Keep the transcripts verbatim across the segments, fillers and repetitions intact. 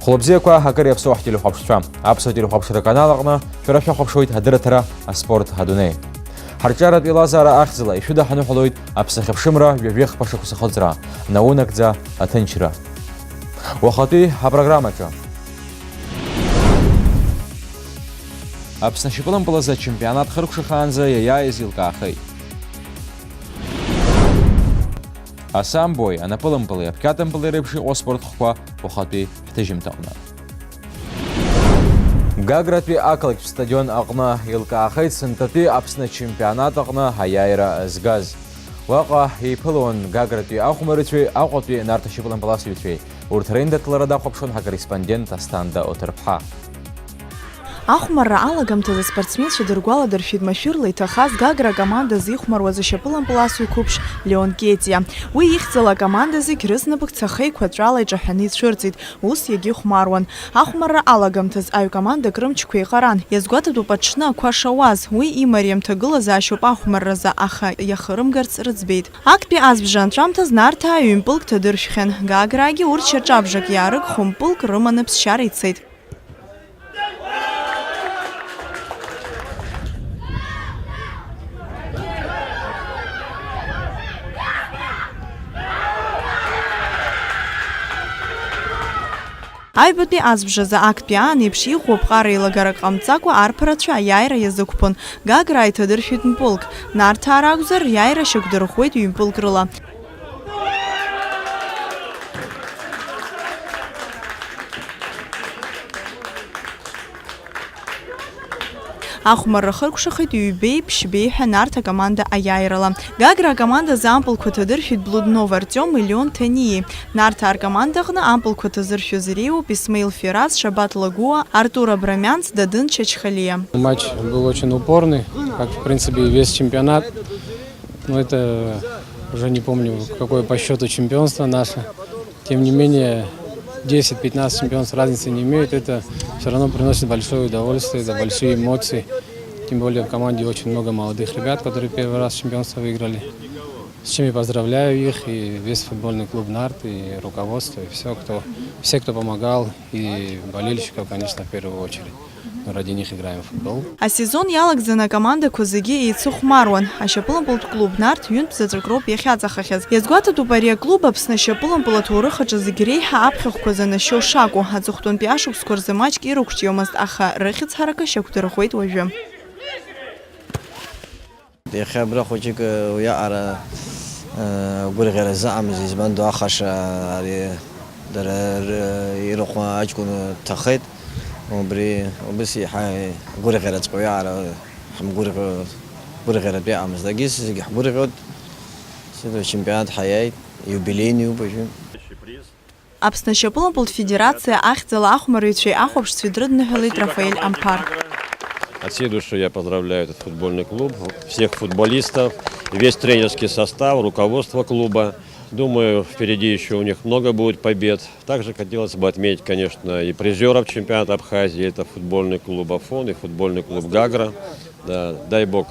Хәлыбзиақәа, акыр иаԥсоу ҳтелехәаԥшцәа. Аԥсуа телехәаԥшра аканал аҟны шәара шәахәаԥшуеит адырраҭара, аспорт, адунеи. Ҳарҿиаратә еилазаара ахьӡала ишәыдаҳныҳәалоит аԥсны ахьыԥшымра ҩажәи хԥа шықәса хыҵра, наунагӡа аҭынчра. Уахатәи апрограммаҿы. Аԥсны ашьапылампыл азы ачемпионат хыркәшахаанӡа иаиааиз еилкаахеит. Асамбои, анапылампыли, абқьатымпыли реиԥш иҟоу аспорт хкқәа уахатәи ҳҭыжьымҭаҟны. Гагратәи ақалақьтә стадион аҟны еилкаахеит сынтәатәи Аԥсны ачемпионат аҟны аиааира згаз. Уаҟа еиԥылон Гагратәи ахәмарыцәеи Аҟәатәи Нарҭ ашьапылампыласҩцәеи. Урҭ реиндаҭлара дахәаԥшуан ҳакорреспондент Асҭанда Оҭырԥҳа. Ахәмарра алагамҭазы аспортсменцәа дыргәаладыршәеит машәырла иҭахаз Гагра акоманда зихәмаруаз ашьапылампыласҩы қәыԥш Леон Кетиа. Уи ихьӡала акоманда зегь рызнапык цаха еиқәаҵәала иҿаҳәаны ицәырҵит, ус иагьихәмаруан. Ахәмарра алагамҭаз аҩ командак рымчқәа еиҟаран. Иазгәаҭатәуп аҽны ақәа шауаз, уи имариам ҭагылазаашьоуп ахәмарразы, аха иахырымгарц рыӡбеит. Актәи азбжа анҵәамҭаз Нарҭаа ҩ-мпылк ҭадыршәхьан. Гаграагьы урҭ шьаҿабжак иаарыгхо мпылк рыманы ԥсшьара ицеит. Аҩбатәи азбжазы актәи аан еиԥш иӷәӷәоу ԥҟара еилагарак ҟамҵакәа арԥарацәа аиааира иазықәԥон. Гаграа иҭадыршәит мпылк. Нарҭаа ракәзар, риааира шьақәдырӷәӷәеит ҩ-мпылк рыла. Ахәмарра хыркәшахеит ҩбеи ԥшьбеи ҳәа Нарҭ акоманда аиааирала. Гагра акоманда азы ампылқәа ҭадыршәит Блуднов Артиоми Леон Ҭаниеи. Нарҭаа ркомандаҟны ампылқәа ҭазыршәыз иреиуоуп Исмаил Фераз, Шабат Лагуа, Артур Абрамянц, Дадын Чачхалиа. Матч был очень упорный, как, в принципе, и весь чемпионат. Но это уже не помню, какое по счету чемпионство наше. Тем не менее, десять-пятнадцать чемпионств разницы не имеет. Это всё равно приносит большое удовольствие, это большие эмоции. Тем более в команде очень много молодых ребят, которые первый раз чемпионство выиграли. С чем я поздравляю их, и весь футбольный клуб «Нарт», и руководство, и всё, кто, все, кто помогал, и болельщиков, конечно, в первую очередь. Ради них играем в футбол. Асезон иалагӡаны акомандақәа зегьы еицыхәмаруан. Ашьапылампылтә клуб Нарҭ ҩынтә заҵәык роуп иахьаҵахахьаз. Иазгәаҭатәуп ари аклуб Аԥсны ашьапылампыл аҭоурых аҿы зегь реиҳа аԥхьахәқәа занашьо шакәу. Аҵыхәтәантәи ашықәсқәа рзы маҷк ирықәҿиомызт, аха рыхьӡ ҳаракы шьақәдырӷәӷәеит уажәы. Иахьа абра хәыҷык, э, уиаҟара, э, гәырӷьара зыҟамыз, избан ду ахаша ари дара ры-, ирахә аҷкәын дҭахеит. Убри убыс еиҳа гәырӷьараҵәҟьа уиаҟара ҳамгәырӷьо-, гәырӷьаратә иҟамызт. Егьыс зегьы ҳгәырӷьоит. Сыда чемпионат ҳаиааит, иубилеиниуп уажәы. Аԥсны ашьапылампылтә федерациа ахьӡала ахәмарыҩцәеи ахәаԥшцәеи дрыдныҳәалеит Рафаель Амԥар. От всей души я поздравляю этот футбольный клуб, всех футболистов, весь тренерский состав, руководство клуба. Думаю, впереди ещё у них много будет побед. Также хотелось бы отметить, конечно, и призёров чемпионата Абхазии, это футбольный клуб «Афон» и футбольный клуб «Гагра». Да, дай бог,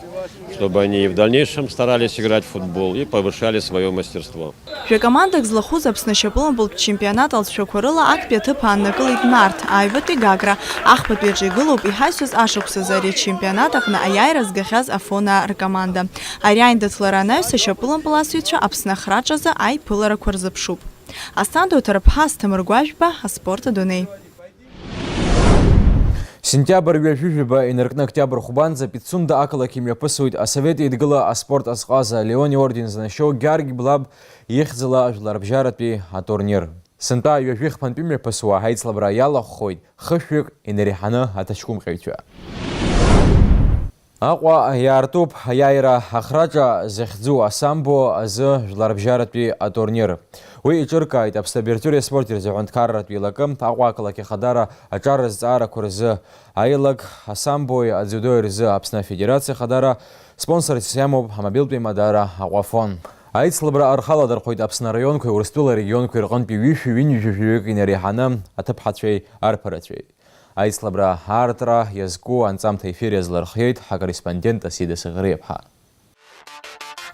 чтобы они и в дальнейшем старались играть в футбол и повышали своё мастерство. Жәакомандак злахәыз Аԥсны ашьапылампылтә чемпионат алҵшәақәа рыла актәи аҭыԥ ааннакылеит Нарҭ, аҩбатәи Гагра, ахԥатәи аҿы игылоуп иҳаҩсыз ашықәсазы ари ачемпионат аҟны аиааира згахьаз Афонаа ркоманда. Ари аиндаҭлара анаҩс ашьапылампыласҩцәа Аԥсны ахраҿазы аиԥыларақәа рзыԥшуп. Асҭанда Оҭарԥҳа, Асҭамыр Гәажәба, аспорт адунеи. Сентиабр ҩажәи жәаба инаркны октиабр хәбанӡа Пицунда ақалақь имҩаԥысуеит Асовет Еидгыла аспорт азҟаза Леон иорден занашьоу Георги Блаб ихьӡала жәларбжьаратәи атурнир. Сынтәа ҩажәи хԥантәи мҩаԥысуа аицлабра иалахәхоит хышәҩык инареиҳаны аҭаҷкәымҟьаҩцәа. Аҟәа иаартуп аиааира ахраҿа захьӡу асамбо азы жәларбжьаратәи атурнир. Уи иҿыркааит Аԥсны абиржәтәыреи аспорти рзы аҳәынҭқарратә еилакы, Аҟәа ақалақь Ахадара аҿар азҵаарақәа рзы аилак, асамбои адзиудои рзы Аԥсны Афедерациа Ахадара, спонсорс иамоуп амобилтә еимадара Аҟәафон. Аицлабра рхаладырхәит Аԥсны араионқәеи Урыстәыла арегионқәеи рҟынтәи ҩышәи ҩынҩажәи жәаҩык инареиҳаны аҭыԥҳацәеи арԥарацәеи. Аицлабра аартра иазку анҵамҭа ефир иазлырхиеит ҳакорреспондент Асида Саӷриаԥҳа.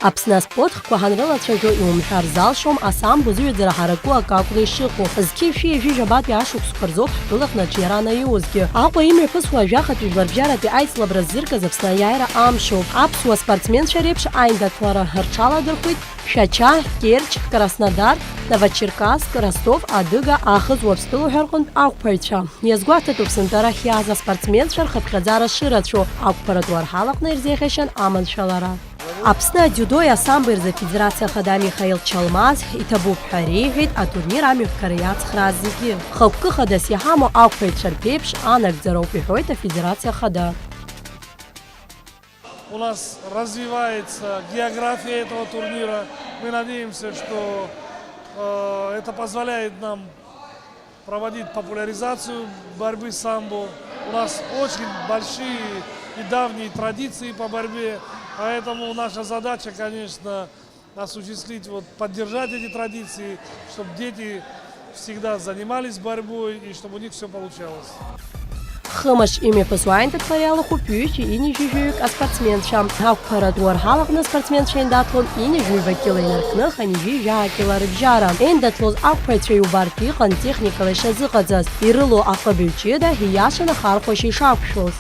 Аԥсны аспорт хкқәа ҳанрылацәажәо иумҳәар залшом, асамбо зыҩаӡара ҳараку акы акәны ишыҟоу. Зқьи шәи ҩажәи жәабатәи ашықәсқәа рзоуп ҳтәылаҟны аҿиара анаиузгьы. Аҟәа имҩаԥысуа жәахатәи жәларбжьаратәи аицлабра ззыркыз Аԥсны аиааира амшоуп. Аԥсуа спортсменцәа реиԥш аиндаҭлара рҽаладырхәит Шәача, Керчь, Краснодар, Новочеркасск, Ростов, Адыга, Аахыҵ Уаԥстәыла ҳәа рҟынтә ақәԥаҩцәа. Иазгәаҭатәуп сынтәа арахь иааз аспортсменцәа рхыԥхьаӡара шырацәоу, ақәԥаратә уарҳалаҟны ирзеиӷьашьан аманшәалара. Аԥсны адиудои асамбои рзы Афедерациа Ахада Михаил Чалмаз иҭабуп ҳәа реиҳәеит атурнир амҩаԥгара иацхрааз зегьы. Хықәкы хадас иҳамоу ақәԥаҩцәа рԥеиԥш анагӡароуп, иҳәоит Афедерациа Ахада. У нас развивается география этого турнира. Мы надеемся, что э, это позволяет нам проводить популяризацию борьбы самбо. У нас очень большие и давние традиции по борьбе, поэтому наша задача, конечно, осуществить, вот, поддержать эти традиции, чтобы дети всегда занимались борьбой и чтобы у них все получалось. Хымш имҩаԥысуа аиндаҭлара иалахәуп ҩышәи ҩынҩажәи жәаҩык аспортсменцәа. Ақәԥаратә уарҳалаҟны аспортсменцәа еиндаҭлон ҩынҩажәи ҩба кила инаркны хынҩажәи жәаа кила рыбжьара. Еиндаҭлоз ақәԥаҩцәа иубартә иҟан техникала ишазыҟаҵаз, ирылоу аҟыбаҩ ҷыда ииашаны ахархәашьа ишақәшәоз.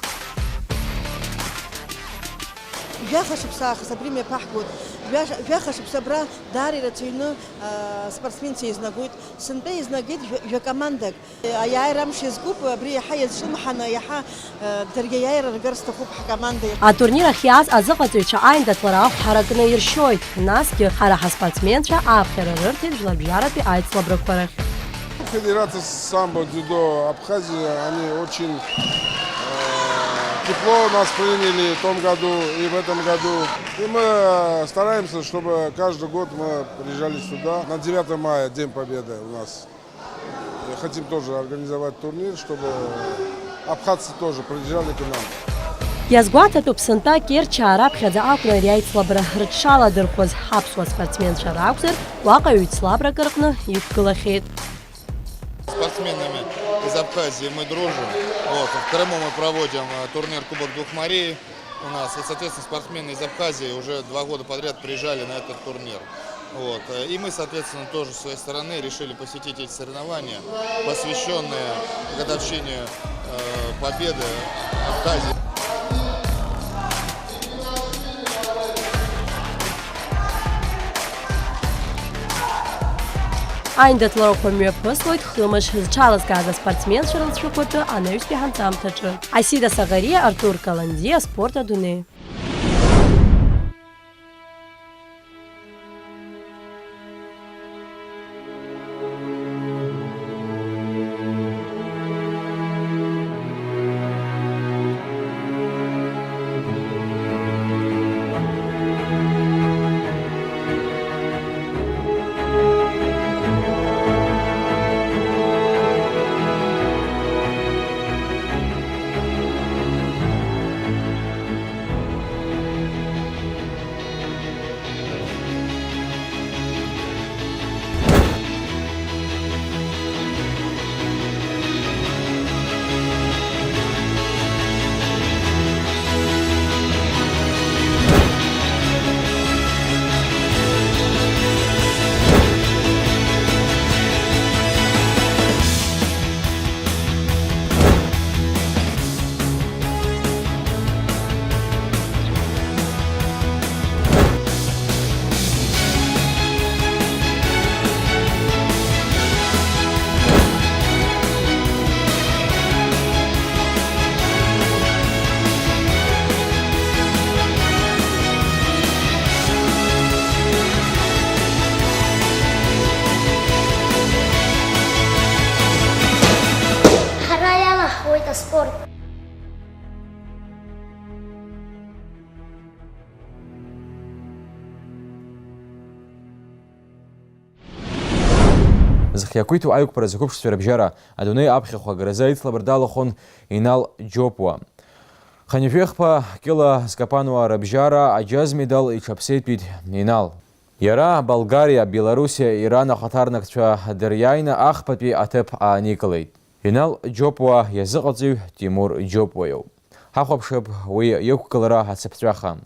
Жәаха шықәса аахыс абри мҩаԥаҳгоит. Жәаха, жәаха шықәса абра даара ирацәаҩны, аа, спортсменцәа еизнагоит. Сынтәа еизнагеит жәа-, жәа командак. Аиааира амш иазкуп, абри иаҳа иазҿлымҳаны, иаҳа, э, даргьы аиааира ргар сҭахуп ҳкоманда. Атурнир ахь иааз азыҟаҵаҩцәа аиндаҭлара ахә ҳаракны иршьоит, насгьы ҳара ҳаспортсменцәа ааԥхьара рырҭеит жәларбжьаратәи аицлабрақәа рахь. Федерация самбо, дзюдо Абхазии, они очень, э, тепло нас приняли в том году и в этом году. И мы, э, стараемся, чтобы каждый год мы приезжали сюда. На девятое мая, День Победы у нас. И хотим тоже организовать турнир, чтобы абхазцы тоже приезжали к нам. Иазгәаҭатәуп, сынтәа Керчаа раԥхьаӡа акәны ари аицлабра рыҽшаладырхәыз. Аԥсуа спортсменцәа ракәзар, уаҟа ҩ-ицлабрак рҟны иқәгылахьеит. Спортсменами из Абхазии мы дружим. Вот, в Крыму мы проводим, э, турнир Кубок Двух морей у нас. И, соответственно, спортсмены из Абхазии уже два года подряд приезжали на этот турнир. Вот, э, и мы, соответственно, тоже с своей стороны решили посетить эти соревнования, посвящённые годовщине, э, победы Абхазии. Аиндаҭларақәа мҩаԥыслоит хымш зҽалазкааз аспортсменцәа рылҵшәақәа ртәы анаҩстәи ҳанҵамҭаҿы. Асида Саӷариа, Артур Каландиа, Аспорт адунеи. Ҳара иалаҳхуеит аспорт. Зхы иақәиҭу аиқәԥаразы ақәыԥшцәа рыбжьара адунеи аԥхьахә агаразы аицлабра далахәын Инал Џьопуа. Хынҩажәи хԥа кьыла зкапануа рыбжьара аџьаз медал иҽаԥсеитәит Инал. Иара Болгариа, Белоруссиа, Иран ахаҭарнакцәа дыриааины ахԥатәи аҭыԥ ааникылеит. Инал Џьопуа иазыҟаҵаҩ Тимур Џьопуа иоуп. Ҳахәаԥшып уи иқәгылара ацыԥҵәаха.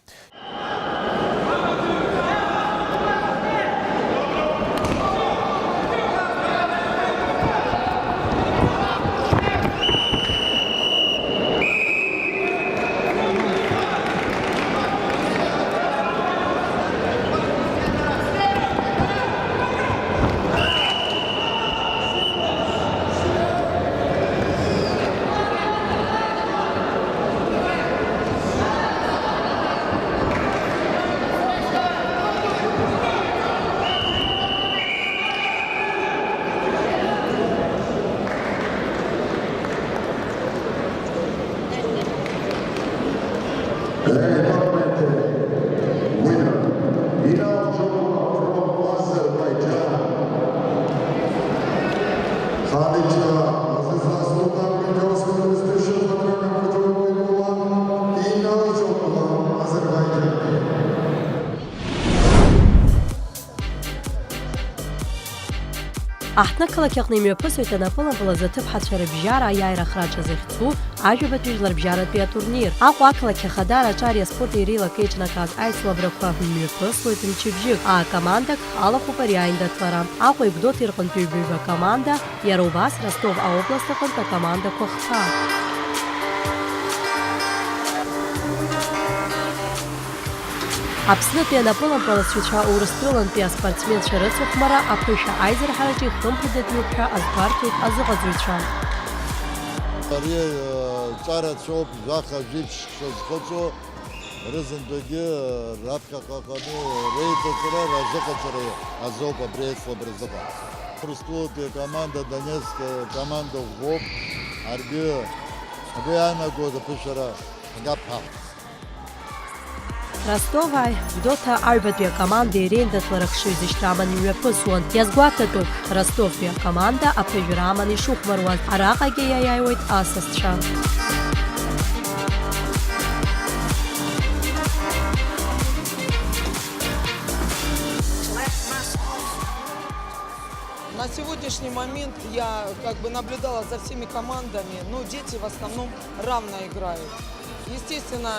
Аҳҭнықалақь аҟны имҩаԥысуеит анапылампыл азы аҭыԥҳацәа рыбжьара аиааира ахраҿа захьӡу ажәабатәи жәларбжьаратәи атурнир. Аҟәа ақалақь ахадара аҿари аспорти иреилак еиҿнакааз аицлабрақәа мҩаԥыслоит мчыбжьык. Акомандак алахәуп ари аиндаҭлара. Аҟәеи Гәдоуҭеи рҟынтәи ҩба-ҩба команда, иара убас Ростов аобласт аҟынтә акомандақәа хԥа. Аԥснытәи анапылампыласҩцәа Урыстәылантәи аспортсменцәа рыцыхәмара аԥышәа аизырҳараҿы ихымԥадатәуп ҳәа азгәарҭоит азыҟаҵаҩцәа. Ари, э, ҿарацәоуп, жәаха жәиԥшь шазхыҵуа, рызынтәагьы, э, раԥхьаҟа ыҟаны реиҵаҵара, разыҟаҵара азоуп абри аицлабра зыҟаҳҵо. Урыстәылатәи акоманда, Донецк акоманда ӷәӷәоуп, ҳаргьы ҳгәы иаанагоз аԥышәара ҳгап ҳәа. Ростовааи Гәдоуҭа аҩбатәи акомандеи реиндаҭлара хшыҩзышьҭра аманы имҩаԥысуан. Иазгәаҭатәуп, Ростовтәи акоманда аԥыжәара аманы ишыхәмаруаз, араҟагьы иаиааиуеит асасцәа. На сегодняшний момент я как бы наблюдала за всеми командами, но дети в основном равно играют. Естественно,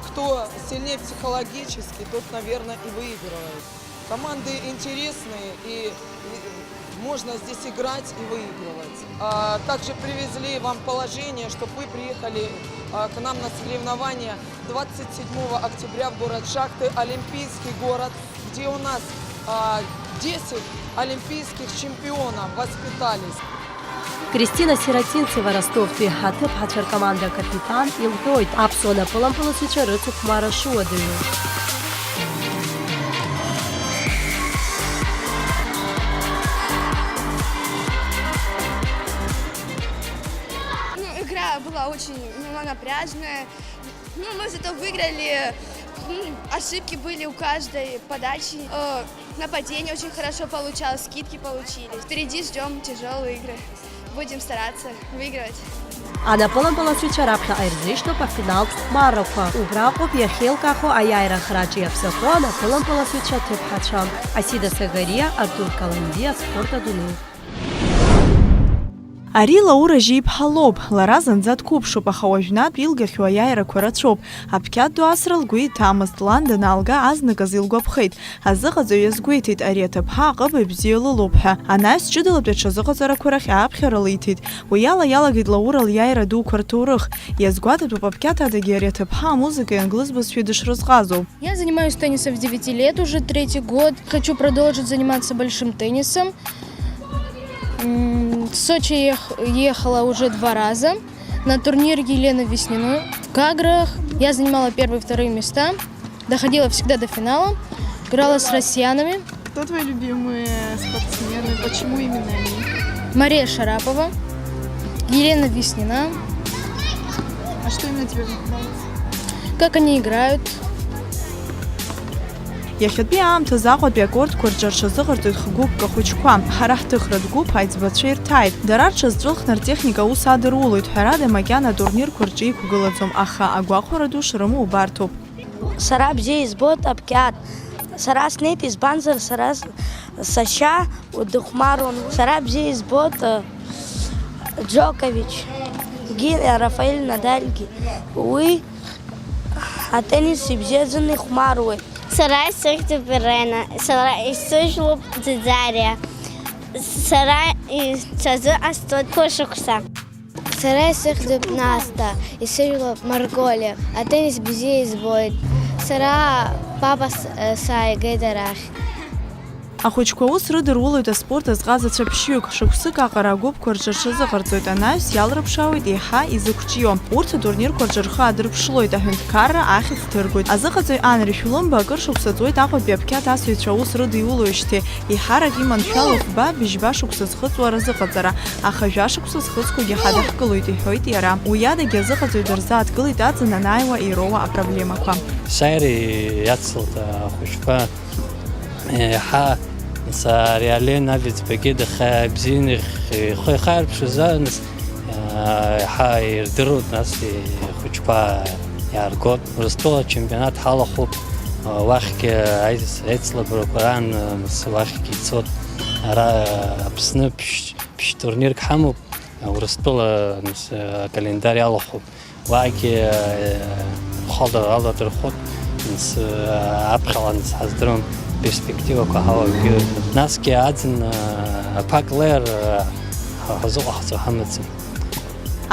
кто сильнее психологически, тот, наверное, и выигрывает. Команды интересные, и, и можно здесь играть и выигрывать. А также привезли вам положение, чтоб вы приехали, а, к нам на соревнования двадцать седьмого октября в город Шахты, Олимпийский город, где у нас, а, десять олимпийских чемпионов воспитались. Кристина Сиротинцева Ростовтәи аҭыԥҳацәа ркоманда акапитан илҳәоит аԥсуа напылампыласҩцәа рыцыхәмара шыуадаҩу. Ну, игра была очень, ну, напряжная. Ну, мы зато выиграли. М, ошибки были у каждой подачи. Э, нападение очень хорошо получалось, скидки получились. Впереди ждём тяжёлые игры. Будем стараться выигрывать. Анапылампыласҩцәа раԥхьаҟа ирзышьҭоуп афиналтә хәмаррақәа. Убраҟоуп иахьеилкаахо аиааира ахраҿы иаԥсахо анапылампыласҩцәа аҭыԥҳацәа. Асида Сагариа, Артур Каланди, аспорт адунеи. Ари Лаура Жьиԥҳа лоуп. Лара зынӡа дқәыԥшуп, аха уажәнатә илгахьоу аиааирақәа рацәоуп. Аԥқьаҭ ду асра лгәы иҭамызт, лан данаалга азныказ илгәаԥхеит. Азыҟаҵаҩ иазгәеиҭеит, ари аҭыԥҳа аҟыбаҩ бзиа лылоуп ҳәа. Анаҩс ҷыдала аԥсуа ҽазыҟаҵарақәа рахь ааԥхьара лиҭеит. Уи ала иалагеит Лаура лиааира дуқәа рҭоурых. Иазгәаҭатәуп аԥқьаҭ адагьы ари аҭыԥҳа амузыкеи англыз бызшәеи дышрызҟазоу. Я занимаюсь теннисом с девяти лет, уже третий год. Хочу продолжить заниматься большим теннисом. М, в Сочи я ех-, ехала уже два раза. На турнир Елены Весниной. В Гаграх я занимала первые и вторые места. Доходила всегда до финала. Играла с россиянами. Кто твои любимые спортсмены? Почему именно они? Мария Шарапова, Елена Веснина. А что именно тебе в них нравится? Как они играют. Иахьатәи аамҭазы Аҟәатәи акортқәа рҿы рҽазыҟарҵоит х-гәыԥк ахәыҷқәа. Ҳара ҳҭыхратә гәыԥ аиҵбацәа ирҭааит. Дара рҽазҵәылхны ртехника аус адырулоит, ҳәарада, макьана атурнирқәа рҿы иқәгылаӡом, аха агәахәара ду шрымоу убарҭоуп. Сара бзиа избоит аԥқьаҭ. Сара снеит, избанзар, сара с-, сашьа дыхәмаруан. Сара бзиа избоит, э, Џокович, гьы Рафаель Надальгьы. Уи атеннис ибзиаӡаны ихәмаруеит. Сара исыхьӡуп Ирена, сара исыжәлоуп Ӡаӡариа, сара и-, сазыҟасҵоит хәышықәса. Сара исыхьӡуп Наста, исыжәлоуп Марголиа, атеннис бзиа избоит. Сара папа с-, сааигеит арахь. Ахәыҷқәа аус рыдырулоит аспорт азҟазацәа ԥшьҩык, шықәсык аҟара агәыԥқәа рҿы рҽазыҟарҵоит, анаҩс иалрыԥшаауеит еиҳа изықәҿио. Урҭ атурнирқәа рҿы рхы аадырԥшлоит, аҳәынҭқарра ахьӡ ҭыргоит. Азыҟаҵаҩ Анри Шәлымба акыр шықәса ҵуеит Аҟәатәи аԥқьаҭ асыҩцәа аус рыдиулоижьҭеи. Еиҳарак иманшәалоу фба, быжьба шықәса зхыҵуа разыҟаҵара, аха жәа шықәса зхыҵқәагьы ҳадаҳкылоит, иҳәоит иара. Уи адагьы азыҟаҵаҩ дырзааҭгылеит аӡын анааиуа ироуа апроблемақәа. Сааира иацлеит ахәыҷқәа еиҳа Нас ари Ален Авицбагьы даха бзианы ихы ихы ихаирԥшыз, нас, аа, иаҳа ирдыруеит, нас ихәыҷқәа иааргоит. Урыстәыла ачемпионат ҳалахәуп, уахьгьы аиц-, аицлабрақәа раан, нас уахьгьы ицоит. Ара Аԥсны ԥшь-, ԥшь турнирк ҳамоуп, Урыстәыла, нас, акалендар иалахәуп. Уаагьы, э, рхала аладырхәып, нас, э, аԥхьалан сҳаздырам, перспективақәа ҳалагьы. Насгьы аӡын, э, аԥак леир, э, ҳа-, ҳазыҟаҳҵо ҳамаӡам.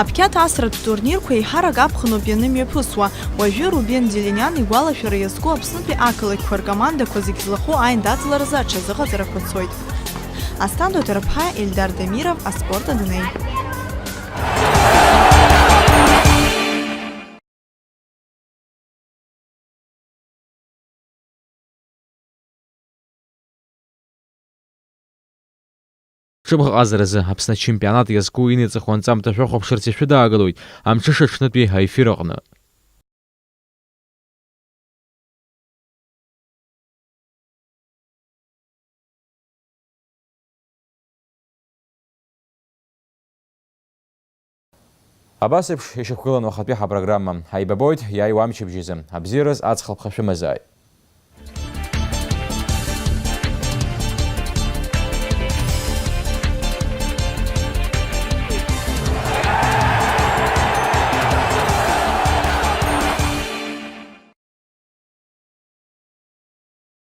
Аԥхьаҭ асратә турнирқәа еиҳарак аԥхыноуп ианымҩаԥысуа. Уажәы Рубен Делиниан игәалашәара иазку Аԥснытәи ақалақьқәа ркомандақәа зегь злахәу аиндаҭларазы аҽазыҟаҵарақәа цоит. Асҭанда Ҭарԥҳа, Ельдар Дамиров, аспорт адунеи. Ҽыбӷаҟазаразы Аԥсны ачемпионат иазку инаиҵахо анҵамҭа шәахәаԥшырц ишәыдаагалоит амҽыша аҽнытәи аефир аҟны. Абас еиԥш ишьақәгылан уахатәи ҳапрограмма. Ҳаибабоит иааиуа амчыбжьазы. Абзиараз аҵх лԥха шәымазааит.